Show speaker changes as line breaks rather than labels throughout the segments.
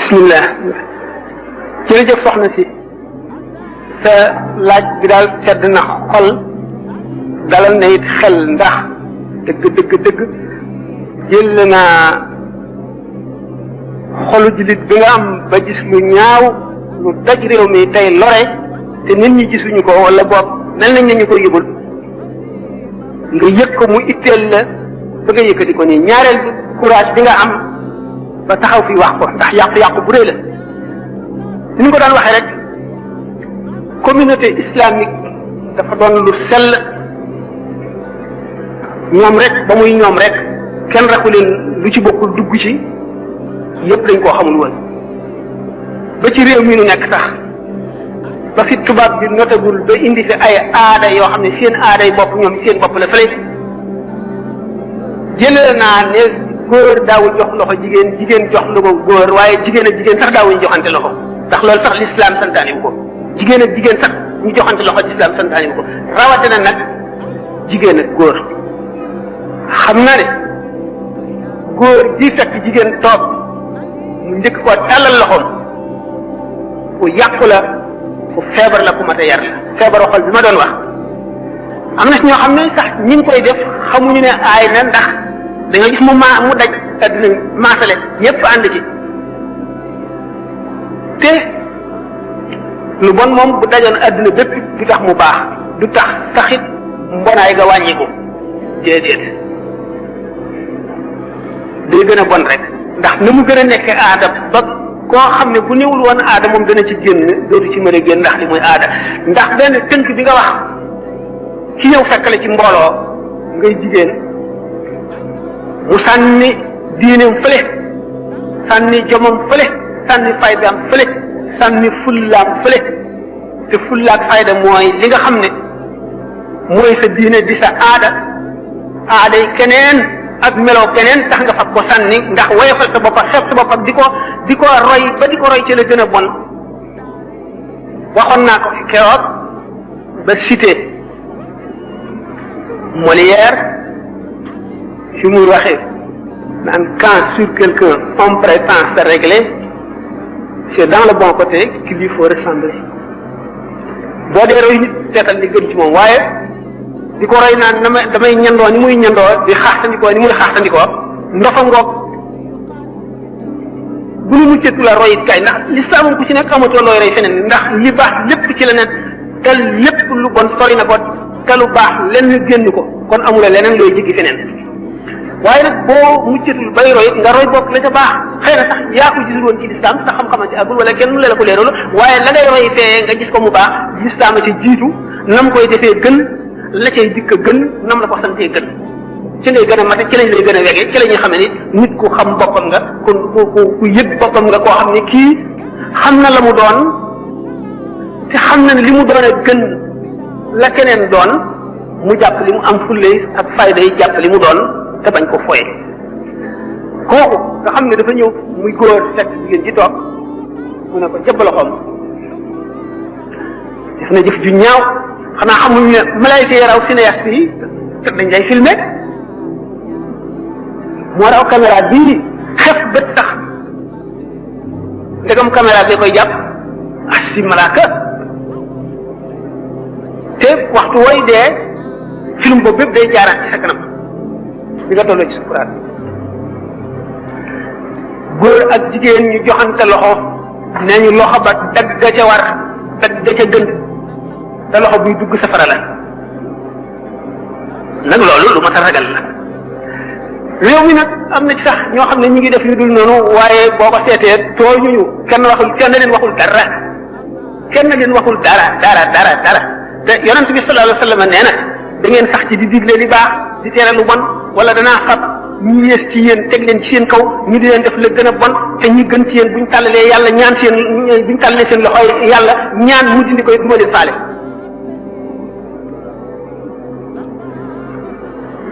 bismillah jërëjëf soxna si sa laaj bi daal sedd na xol dalal na it xel ndax dëgg jël naa xolu jullit bi nga am ba gis lu ñaaw lu daj réew mi tey lore te nit ñi gisuñu ko wala boog mel nañ ne ñu ko yëgul nga yëg ko mu itteel la ba nga yëkkati ko nii ñaareel bi courage bi nga am ba taxaw fi wax ko ndax yàqu-yàqu bu rëy la ni ñu ko daan waxee rek communauté islamique dafa doon lu sell ñoom rek ba muy ñoom rek kenn raxu leen lu ci bokkul dugg ci yëpp lañ koo xamul woon ba ci réew mi nu nekk sax ba fi tubaab bi notagul ba indi fi ay aada yoo xam ne seen aada yi bopp ñoom seen bopp la fële jëlee naa ne góor daawul jox loxo jigéen jigéen jox loxo góor waaye jigéen ak jigéen sax daawuñu joxante loxo ndax loolu sax l'islam santaane wu ko jigéen ak jigéen sax ñu joxante loxo l'islam santaane wu ko rawatina nag jigéen ak góor xam na ne góor ji fekk jigéen toog mu njëkk koo tàllal loxoom ku yàqu la ku feebar la ku mat a yar la feebaru xol bi ma doon wax am na si ñoo xam ne sax ñi ngi koy def xamuñu ne aay na ndax da nga gis mu daj adduna maasale ñëpp ànd ci te lu bon moom bu dajoon adduna bépp du tax mu baax du tax taxit mbonaay ga wàññiku déedéet day gën a bon rek ndax na mu gën a nekk aada ba koo xam ne bu néewul woon aada moom dana ci génn dootu ci mën a génn ndax li muy aada ndax benn tënk bi nga wax ci ñëw fekk la ci mbooloo ngay jigéen mu sànni diineem fële sànni jomam fële sànni faydaam fële sànni fullaam fële te fullaak fayda mooy li nga xam ne mooy sa diine di sa aada aaday keneen ak meloo keneen tax nga fab ko sànni ndax woyofal sa bopp ak xeeb sa bopp ak di ko roy ba di ko roy ci la gën a bon waxoon naa ko fi keroog ba cité Molière fi muy waxee naan quand sur quelqu'un on prétend se régler c'est dans le bon côté qu'il lui faut ressembler boo dee roy nit seetal li gën ci moom waaye di ko roy naan damay ñandoo ni muy ñandoo di xaaxtandikoo ni muy xaaxtandikoo ndofa ngoog bu ñu mucceetu la roy it kay ndax l'islam ku ci nekk amatoo looy roy feneen ndax li baax lépp ci la nen te lépp lu bon sori na ko te lu baax lenn génn ko kon amula leneen looy jiggi feneen waaye nag boo mucceetul bay roy nga roy bokk la ca baax xëy na sax yaa ko gisul woon ci l'islam sax xam-xama ci agul wala kenn la ko leeralu waaye la ngay roy fee nga gis ko mu baax l'islam a ci jiitu nam koy defee gën la cay dikk gën nam la ko santee gën ci lay gën a mate ci lañ lay gën a wege ci la ñuy xamee ni nit ku xam boppam nga ku yëg boppam nga koo xam ne kii xam na la mu doon te xam na ne li mu doon a gën la keneen doon mu jàpp li mu am fulle ak fayda yi jàpp li mu doon te bañ ko foye kooku nga xam ne dafa ñëw muy góor fekk jigéen ci toog mu ne ko jëbb loxoom def na jëf ju ñaaw xanaa xamuñ ne malayka yi raw cinéaste yi te dañ lay filmé moo raw caméra bii xef bët tax ndegam caméra bi koy jàpp si malaaka te waxtu wooy dee film boobu bépp day jaaraat ci sa kanam bi nga tolloo ci sukuraat góor ak jigéen ñu joxante loxo nee ñu loxo ba dagg ca war dagg ca gën te loxo buy dugg safara la nag loolu lu ma ta ragal la réew mi nag am na ci sax ñoo xam ne ñu ngi def yu dul noonu waaye boo ko seetee tooñuñu kenn leen waxul dara te yonent bi sallallahu alayhi wa sallam nee na da ngeen sax ci di digle li baax di tere lu bon wala danaa fab ñu yées ci yéen teg leen ci seen kaw ñu di leen def la gën a bon te ñi gën ci yéen buñ tàllalee yàlla ñaan buñ tàllalee seen loxo yàlla ñaan mu dindi koy duma leen faale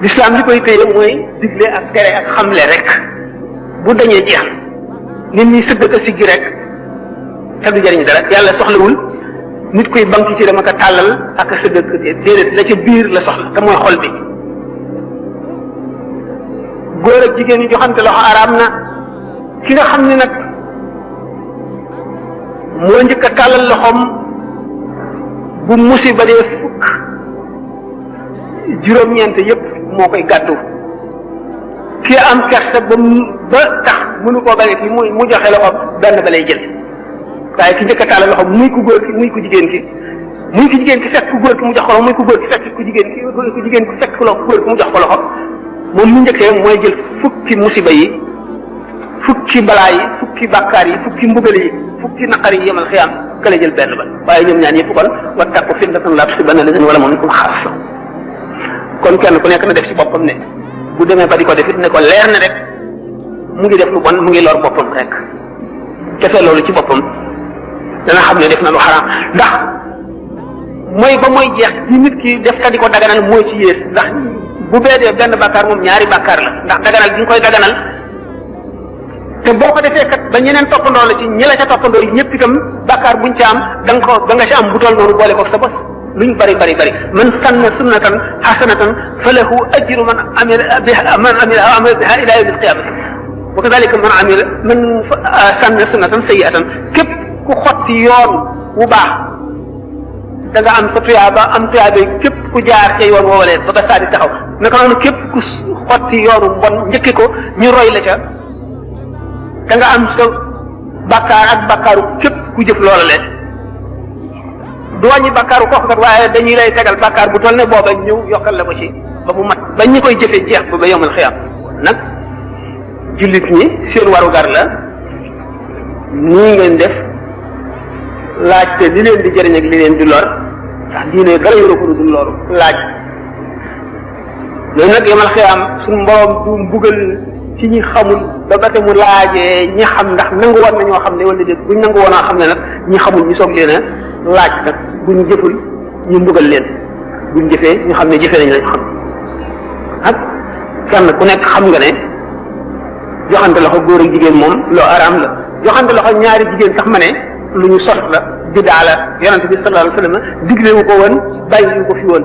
l'islam li koy téye mooy digle ak tere ak xamle rek bu dañee jeex nit ñi sëgg ko siggi rek te du jëriñ dara yàlla soxlawul nit koy banque ci dama ko tàllal ak a sëgg déedéet la ca biir la soxla te mooy xol bi góor ak jigéen ñi joxante loxo araam na ki nga xam ne nag moo njëkk a tàllal loxoom bu musiba dee fukk juróom-ñeent yépp moo koy gàddu kii am kersa ba tax mënu koo bañ ki mu joxe loxoom benn ba lay jël waaye ki njëkk a tàllal loxoom muy ku góor ki muy ku jigéen ki muy ku jigéen ki fekk ku góor ki mu jox ko loxo muy ku góor ki fekk ku jigéen ki fekk ku góor ki mu jox ko loxo moom mu njëkkee mooy jël fukki musiba yi fukki balaa yi fukki bàkkaar yi fukki mbugal yi fukki naqar yi yemal xiyaam ka la jël benn ba waaye ñoom ñaan yëpp kon wattaqu fitnatan laa tusiibanna llaziina zalamu minkum xaassa kon kenn ku nekk na def ci boppam ne bu demee ba di ko def it ne ko leer na rek mu ngi def lu bon mu ngi lor boppam rek defee loolu ci boppam dana xam ne def na lu xaraam ndax mooy ba mooy jeex ci nit ki def ka di ko daganal mooy ci yées ndax bu beedee benn bàkkaar moom ñaari bàkkaar la ndax daganal bi nga koy daganal te boo ko defee kat ba ñeneen toppandoo la ci ñi la ca toppandoo yi ñëpp itam bàkkaar buñ ca am da nga ci am bu toll noonu boole ko sa bos luñ bari man sanna sunnatan hasanatan falahu ajru man amila biha ila yawm alqiyamah wa kadhalika man sanna sunnatan sayyi'atan képp ku xotti yoon wu baax da nga am sa tuyaaba am tuyaaba képp ku jaar ca yoon woowalee ba ba saa di taxaw naka noonu képp ku xotti yoonu mbon njëkki ko ñu roy la ca da nga am sa bakkaar ak bakkaaru képp ku jëf loola leen du wàññi bakkaaru kooku kat waaye dañuy lay tegal bakkaar bu toll ne booba ñëw yokkal la ko ci ba mu mat ba ñi koy jëfee jeex ba yomal xiyam nag jullit ñi seen warugar la nii ngeen def laajte li leen di jëriñ ak li leen di lor ndax diine dara yoroo ko du loru laaj loolu nag yomal xiyam suñu mborom du mbugal ci ñi xamul ba ba te mu laajee ñi xam ndax nangu woon na ñoo xam ne wala déet buñ nangu woon a xam ne nag ñi xamul ñu soog leen a laaj nag buñ jëful ñu mbugal leen buñ jëfee ñu xam ne jëfee nañ lañ xam ak kenn ku nekk xam nga ne joxante loxo góor ak jigéen moom loo araam la joxante loxo ñaari jigéen sax ma ne lu ñu sos la bidaa la yonente bi sallallahu alayhi wasallam digle wu ko woon bàyyi wu ko fi woon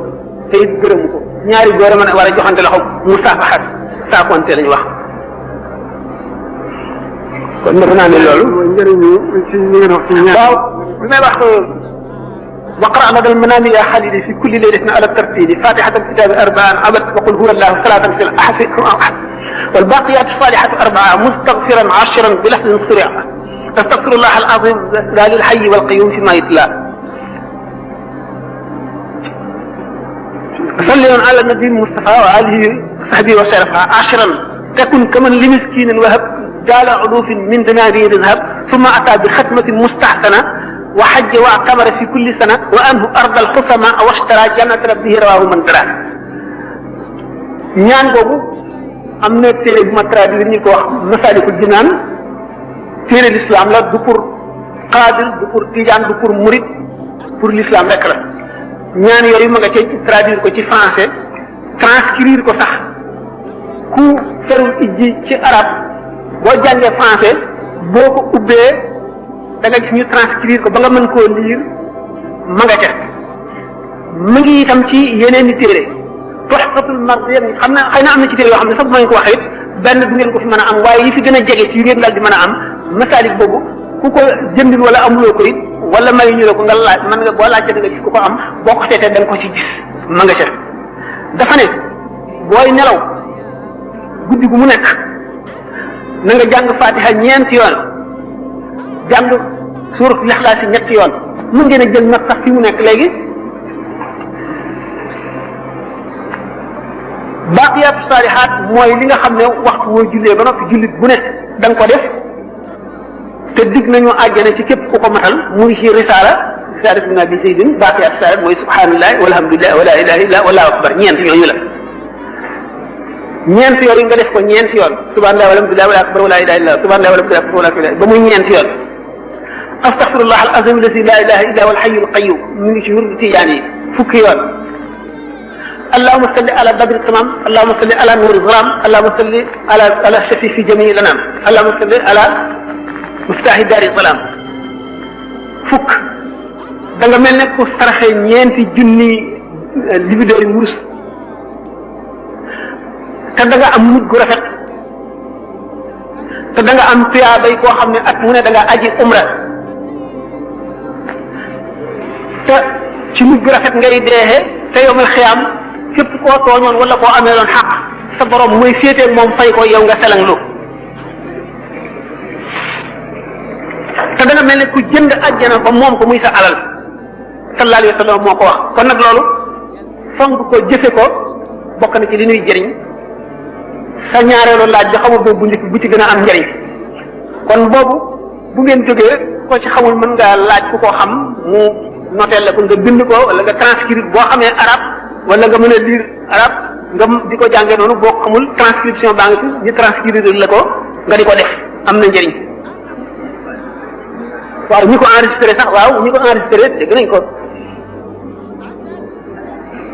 te it gërëmu ko ñaari góor a mën a war a joxante loxo musaafaxat saakonte lañu wax kon defe naa ne loolu
njëriñu ci li ngeen wax ci ñaar
waaw li may wax waqra lada almanami ya xalili fi kulli laylatin ala tartili fatihata alkitabi arbaan abad wa qul huwa allahu salatan fi lahfi والباقيات الصالحات أربعة مستغفرا عشرا بلحظ سريع أستغفر الله العظيم لا للحي والقيوم فيما يتلى صلي على النبي المصطفى وآله وصحبه وسلم عشرا تكن كمن لمسكين وهب جال علوف من دنانير الذهب ثم أتى بختمة مستحسنة وحج واعتمر في كل سنة وأنه أرض الحسماء واشترى جنة ربه رواه من دراه ñaan googu am na téere bu ma traduire ñu ko wax Masaalikul Jinaan téere l'islam la du pour xaadir du pour tijaan du pour murid pour l'islam rek la ñaan yooyu ma nga ci traduire ko ci français transcrire ko sax ku ferul ijji ci arab boo jàngee français boo ko ubbee da nga gis ñu transcrire ko ba nga mën koo lire ma nga ca mu ngi itam ci yeneen i téere Tuhfatul Mardiya xam na xëy na am na ci téere yoo xam ne sax bu ma ko waxee it benn du ngeen ko fi mën a am waaye yi fi gën a jege ci yu ngeen daal di mën a am masaalik boobu ku ko jëndil wala amuloo ko it wala mayu ñu la ko nga laaj mën nga boo laajte da nga gis ku ko am boo ko seetee da nga ko ci gis ma nga ca dafa ne booy nelaw guddi gu mu nekk na nga jàng Fatiha ñeenti yoon jàng suuratul Ixlaas ñetti yoon mën ngeen a jël nag sax fi mu nekk léegi baaqiyaat saalihaat mooy li nga xam ne waxtu woo jullee ba noppi jullit bu ne da nga ko def te dig nañu àjjana ci képp ku ko matal mu ngi ci risaala ibn abi zaydin baaqiyaat saalihaat mooy subhanallah walhamdulillah wala ilaha illa wallahu akbar ñeent ñooñu la ñeent yooyu nga def ko ñeent yoon subhanallah walhamdulillah wala akbar wala ilaha illa subhanallah walhamdulillah wala ilaha ba muy ñeent yoon astaghfirullah al azim alladi la ilaha illa huwa al hayyul qayyum mu ngi ci wirdu tijaan yi fukki yoon اللهم صل على بدر التمام اللهم صل على نور الظلام اللهم صل على الشفيع في جميع الانام اللهم صل على مفتاح دار الظلام fukk da nga mel ne ku saraxe ñeenti junni libidoori wurus te da nga am mujj gu rafet te da nga am tuyaabay koo xam ne at mu ne da nga aji umra ci mujj rafet ngay deexe te yomal xiyaam képp koo tooñoon wala koo amee loon xaq sa borom muy féeteeg moom fay ko yow nga selang lu te danga mel ne ku jënd àjjana ba moom ko muy sa alal sallallahu alayhi wa sallam moo ko wax kon nag loolu fonk ko jëfe ko bokk na ci li ñuy jëriñ sa ñaareelu laaj bi xamul boobu bu njëkk bu ci gën a am njëriñ kon boobu bu ngeen jógee ko ci xamul mën ngaa laaj ku ko xam mu noteel la ko nga bind ko wala nga transcrire boo xamee arabe wala nga mën a lire arabe nga di ko jàngee noonu boo xamul transcription baa ngi fi ñu transcrire la ko nga di ko def am na njëriñ waaw ñi ko enregistré sax waaw ñi ko enregistré dégg nañ ko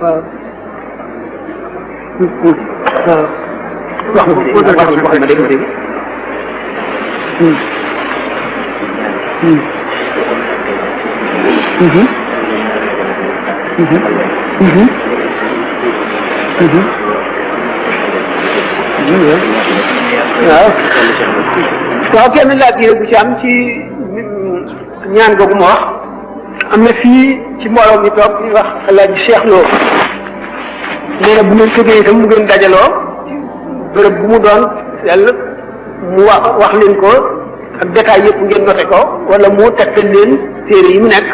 waaw waaw wax ma dégg waaw kenn laaj bu ci am ci ñaan googu ma wax am na fii ci mbooloo mi toog ñu wax Alaaji Cheikh Lo nee na bu ngeen jógee itam mu ngeen dajaloo bërëb bu mu doon yàlla mu wax leen ko ak détail yëpp ngeen noté ko wala mu tegtal leen téere yi mu nekk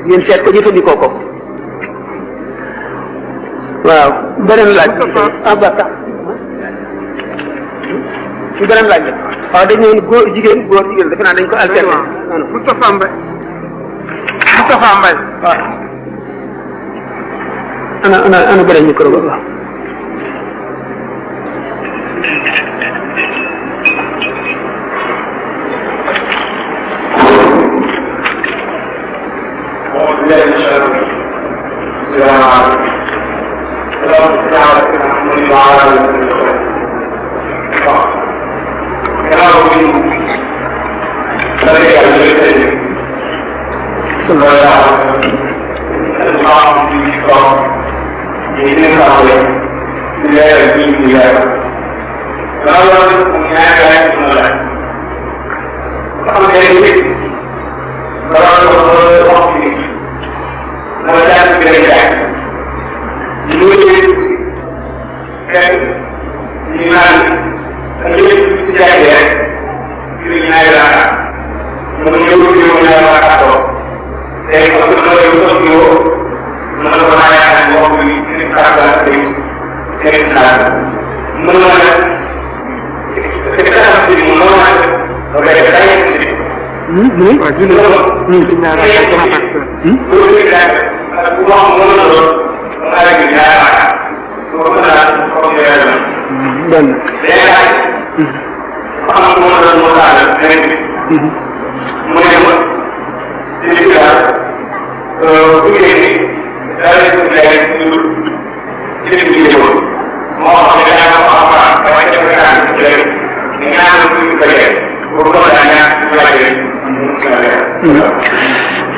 ngeen seet ko jëfandikoo ko waaw beneen laaj abata ci beneen laaj la waaw dañ ne góor jigéen defe naa dañ ko alterner
Moustapha Mbaye
waaw ana beneen micro ba waaw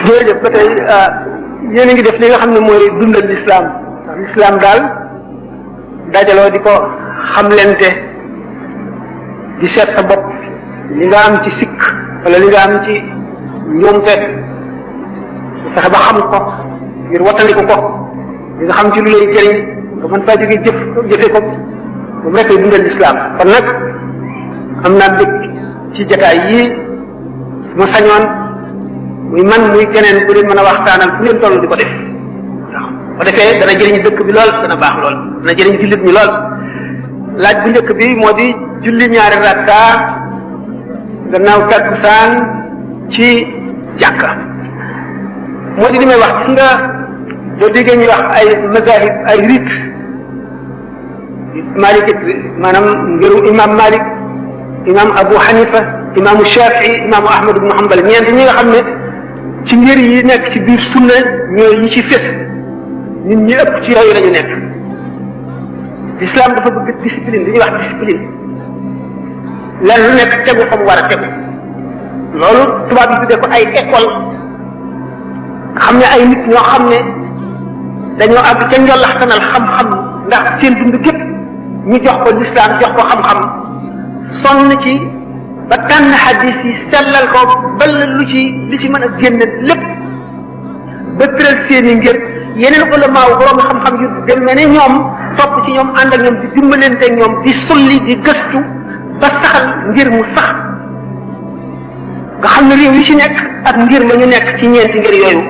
jërëjëf ba tey yéen a ngi def li nga xam ne mooy dundal lislaam ndax lislaam daal dajaloo di ko xamlente di seet sa bopp li nga am ci sikk wala li nga am ci njuumte fexe ba xam ko ngir wattandiku ko li nga xam ci lu lay jëriñ nga mën faa jóge jëfe ko moom rek ay dundal lislaam kon nag am naa dëkk ci jataay yii ma sañoon muy man muy keneen ku leen mën a waxtaanal fu leen toll di ko def waaw ko defee dana jëriñ dëkk bi lool dana baax lool dana jëriñ jullit ñi lool laaj bu njëkk bi moo di julli ñaari rakka gannaaw takkusaan ci jàkka moo di li may wax gis nga boo déggee ñuy wax ay mazahib ay rite Malik maanaam ngiru imam Malik imam Abu Hanifa imaamu Shafii imaamu Ahmad ibn Hanbal ñeent ñi nga xam ne ci ngir yi nekk ci biir sunna ñooy yi ci fés nit ñi ëpp ci yooyu la ñu nekk l'islam dafa bëgg discipline li ñuy wax discipline lan lu nekk tegu fa mu war a tegu loolu tubaab yi tuddee ko ay école xam ne ay nit ñoo xam ne dañoo àgg ca njolaxtanal xam-xam ndax seen dund gépp ñu jox ko l'islam jox ko xam-xam sonn ci ba tànn xadis yi sellal ko bal lu ci li ci mën a génn lépp ba tëral seeni ngir yeneen ulama wu borom xam-xam yu dem ne ñoom topp ci ñoom ànd ak ñoom di dimbalante ak ñoom di sulli di gëstu ba saxal ngir mu sax nga xam ne réew yi ci nekk ak ngir la ñu nekk ci ñeenti ngir yooyu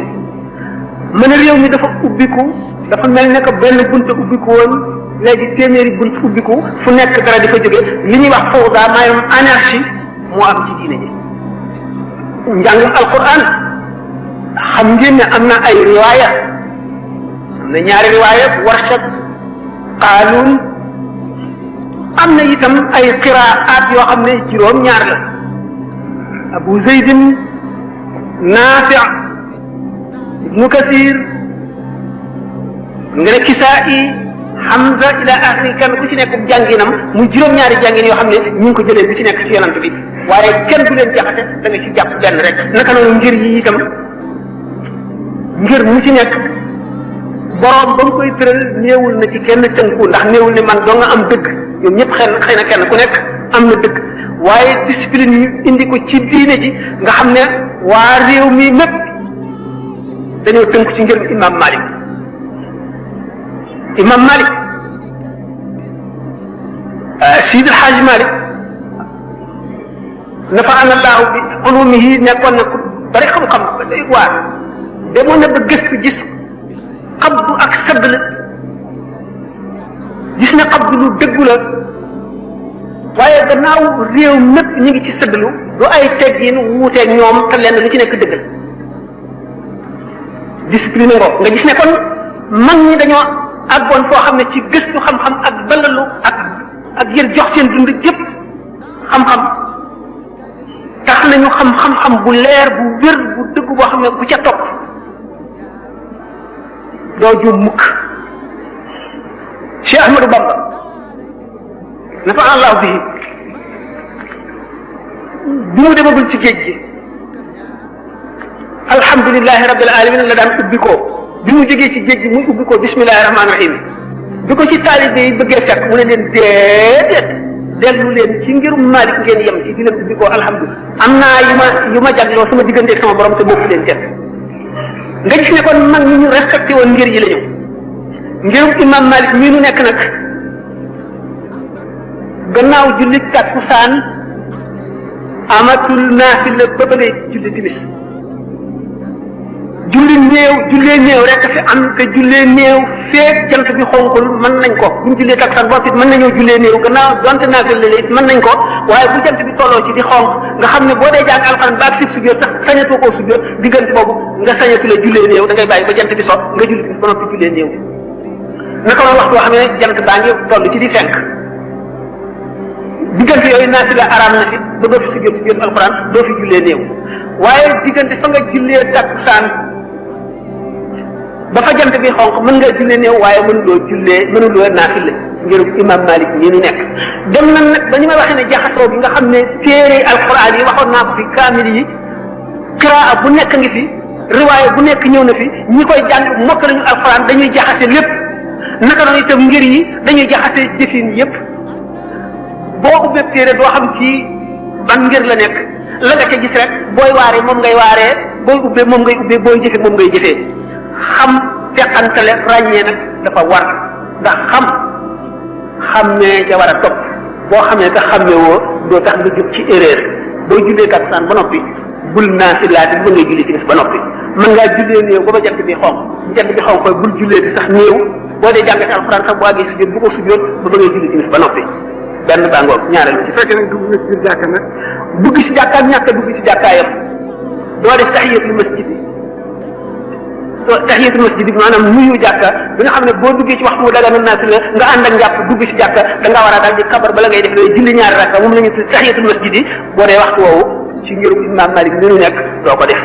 mën a réew mi dafa ubbiku dafa mel ne que benn bunt ubbiku woon léegi téeméeri bunt ubbiku fu nekk dara di fa jóge li ñuy wax fawda maanaam anarchie moo am ci diine ji njàngum alquran xam ngeen ne am na ay riwaaya am na ñaari riwaaya Warsh Qaalun am na itam ay qiraat yoo xam ne juróom-ñaar la Abu Zaydin Naafi Ibnu Kasir nga ne Kisaa'i Hamza ila axiri kenn ku ci nekk jànginam muy juróom-ñaari jàngin yoo xam ne ñu ngi ko jëlee bu ci nekk ci yonant bi waaye kenn du leen jaxase da nga ci jàpp benn rek naka noonu ngir yi itam ngir mu ci nekk boroom ba mu koy tëral néewul na ci kenn tënku ndax néewul ne man doo nga am dëgg ñoom ñëpp xëy na kenn ku nekk am na dëgg waaye discipline ñu indi ko ci diine ji nga xam ne waa réew mi mépp dañoo tënku ci ngir imam Malik imam Malik Seydi El Hadji Malik nafa'ana Allahu bi ulumihi nekkoon na ku bari xam-xam ba day waar demoon na ba gëstu gis xabdu ak sadd la gis na xabdu lu dëggu la waaye gannaaw réew mépp ñu ngi ci sëddlu du ay teggin wuuteeg ñoom te lenn lu ci nekk dëggal discipline nga gis ne kon mag ñi dañoo àggoon foo xam ne ci gëstu xam-xam ak balalu ak yër jox seen dund yëpp xam-xam tax nañu xam-xam bu leer bu wér bu dëgg boo xam ne bu ca topp doo juum mukk Cheikh Ahmadou Bamba nafa allahu bihi bi mu demagul ci géej gi alhamdulilahi rabbil alamin la daan ubbi ko bi mu jógee ci géej gi muy ubbi ko bismillahi rahmaani rahim bi ko ci taalibe yi bëggee fekk mu ne leen déedéet dellu leen ci ngirum Maalik ngeen yem ci di leen ubbi ko alhamdulilah am naa yu ma jagloo sama digganteeg sama borom te bokku leen jël nga gis ne kon mag ñi ñu respecté woon ngir yi la ñu ngirum imam Malik mii nu nekk nag gannaaw julli takkusaan amatul naafila ba ba ngay julli timis jullee néew rek fi am te jullee néew feek jant bi xonkul mën nañ ko bu ñu jullee takkusaan boo fit mën nañoo jullee néew gannaaw donte naafila la it mën nañ ko waaye bu jant bi tolloo ci di xonk nga xam ne boo dee jàng alxuraan ba ak si sujjóot sax sañatoo koo sujjóot diggante boobu nga sañatu la jullee néew da ngay bàyyi ba jant bi so nga julli timis ba noppi jullee néew naka noonu waxtu boo xam ne jant baa ngi toll ci di fenk diggante yooyu naafila araam na fi ba doo fi sujjóot alxuraan doo fi jullee néew waaye diggante fa nga jullee takkusaan ba fa jant bi xonq mën nga jullee néew waaye mënuloo naafila ngir imam Malik ñi nu nekk dem na nag ba ñu may waxee ne jaxasoo bi nga xam ne téere alxuraan yi waxoon naa ko fi kaamil yi kiraa bu nekk ngi fi riwaaya bu nekk ñëw na fi ñi koy jàng mokk nañu alxuraan dañuy jaxase lépp naka noonu itam ngir yi dañuy jaxase jëfin yépp boo ubbee téere doo xam ci ban ngir la nekk la nga ca gis rek booy waaree moom ngay waaree booy ubbee moom ngay ubbee booy jëfe moom ngay jëfee xam teqantale ràññee nag dafa war ndax xam ne ca war a topp boo xamee te xamee woo doo tax nga jóg ci erreur booy jullee takkusaan ba noppi bul naafilaati ba ngay julli timis ba noppi mën ngaa jullee néew ba jant bi xonq jant bi xonq koy bul jullee di sax néew boo dee jàngate alxuraan sax boo àggee sujjóot bu ko sujjóot ba ngay julli timis ba noppi benn bàngoog ñaareel ci
fekkee nag dugg nga ci jàkka nag
dugg ci jàkka ak ñàkk a dugg ci jàkkaayam doo def tahiyatul masjid tahiyatul masjid maanaam nuyu jàkka bi nga xam ne boo duggee ci waxtu mu daga naa si la nga ànd ak njàpp dugg ci jàkka da ngaa war a daal di kabar bala ngay def looy julli ñaari rakka moom la ñu tahiyatul masjid yi boo dee waxtu woowu ci ngirum imam Malik ni ñu nekk doo ko def